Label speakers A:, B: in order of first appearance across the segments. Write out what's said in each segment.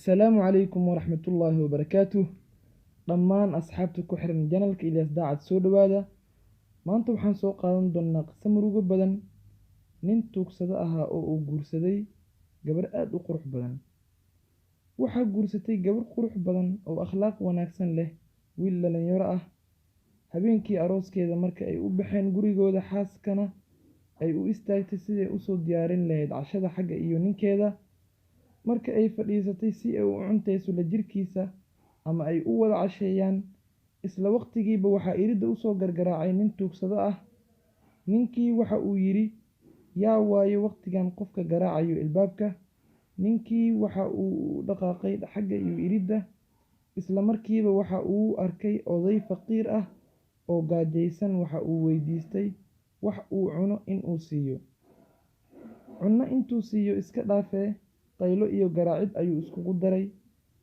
A: Assalaamu calaykum waraxmatullaahi wabarakaatuh. Dhammaan asxaabta ku xiran janalka Ilyaas Daacad, soo dhowaada. Maanta waxaan soo qaadan doonaa qiso murugo badan. Nin tuugsado ahaa oo uu guursaday gabar aad u qurux badan. Waxaa guursatay gabar qurux badan oo akhlaaq wanaagsan leh, wiil dhalinyaro ah. Habeenkii arooskeeda marka ay u baxeen gurigooda, xaaskana ay u istaagtay siday usoo diyaarin lahayd cashada xagga iyo ninkeeda. Marka ay fadhiisatay si ay u cuntayso la jirkiisa ama ay u wada casheeyaan, isla waqtigiiba waxaa iridda usoo gargaraacay nin tuugsado ah. Ninkii waxa uu yidhi, "Yaa waaye waqtigan qofka garaacayo ilbaabka?" Ninkii waxa uu u dhaqaaqay xagga iyo iridda. Isla markiiba waxa uu arkay oday faqiir ah oo gaajaysan. Waxa uu weydiistay wax uu cuno in uu siiyo. Cunno intuu siiyo iska dhaafee, qaylo iyo garaacid ayuu iskugu daray,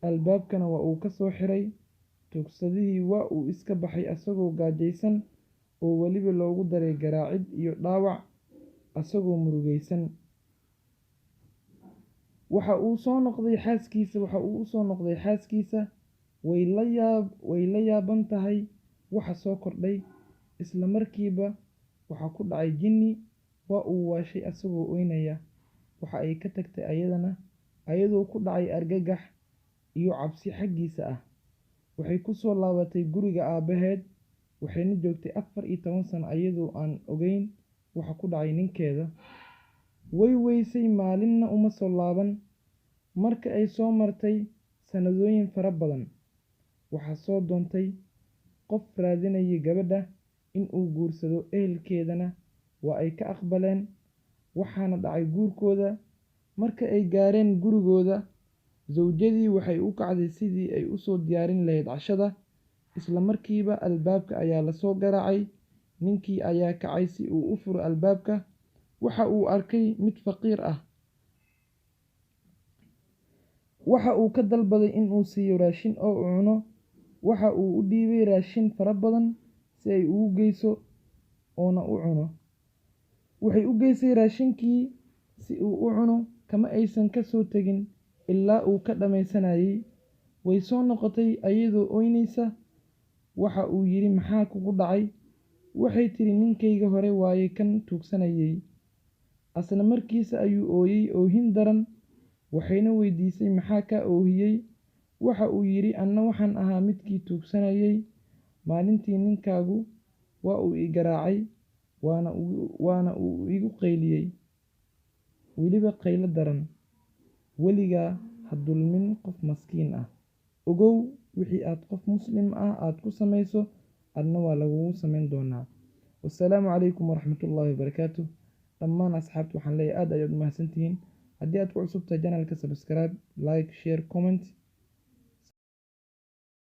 A: albaabkana waa uu ka soo xiray. Tuugsadihii waa uu iska baxay asagoo gaajaysan oo weliba loogu daray garaacid iyo dhaawac, asagoo murugaysan. Waxa uu soo noqday xaaskiisa, waxa uu u soo noqday xaaskiisa. Way la yaaban tahay waxa soo kordhay. Isla markiiba waxaa ku dhacay jinni, waa uu waashay asagoo oynaya. Waxa ay ka tagtay ayadana ayadoo ku dhacay argagax iyo cabsi xaggiisa ah. Waxay ku soo laabatay guriga aabbaheed, waxayna joogtay 14 sano ayadoo aan ogeyn waxa ku dhacay ninkeeda. Way weysay, maalinna uma soo laaban. Marka ay soo martay sanadooyin fara badan, waxaa soo doontay qof raadinayay gabadha in uu guursado. Ehelkeedana waa ay ka aqbaleen, waxaana dhacay guurkooda. Marka ay gaareen gurigooda, zawjadii waxay u kacday sidii ay u soo diyaarin lahayd cashada. Isla markiiba albaabka ayaa lasoo garaacay. Ninkii ayaa kacay si uu u furo albaabka. Waxa uu arkay mid faqiir ah. Waxa uu ka dalbaday in uu siiyo raashin oo uu cuno. Waxa uu u dhiibay raashin fara badan si ay ugu geyso oona u cuno. Waxay u geysay raashinkii si uu u cuno, kama aysan ka soo tegin ilaa uu ka dhammaysanayay. Way soo noqotay ayadoo oynaysa. Waxa uu yidhi, "Maxaa kugu dhacay?" Waxay tidhi, "Ninkayga hore waaye kan tuugsanayay." Asna markiisa ayuu ooyey oohin daran. Waxayna weydiisay, "Maxaa kaa oohiyey?" Waxa uu yidhi, "Anna waxaan ahaa midkii tuugsanayay. Maalintii ninkaagu waa uu i garaacay, waana uu igu qayliyey, weliba qaylo daran." Weligaa ha dulmin qof maskiin ah. Ogow, wixii aad qof muslim ah aad ku samayso, adna waa lagugu samayn doonaa. Wassalaamu calaykum waraxmatullaahi wabarakaatuh. Dhammaan asxaabta waxaan leeyahay aad ayaad u mahadsantihiin. Haddii aad ku cusub tahay janalka, subscribe, like, share, comment.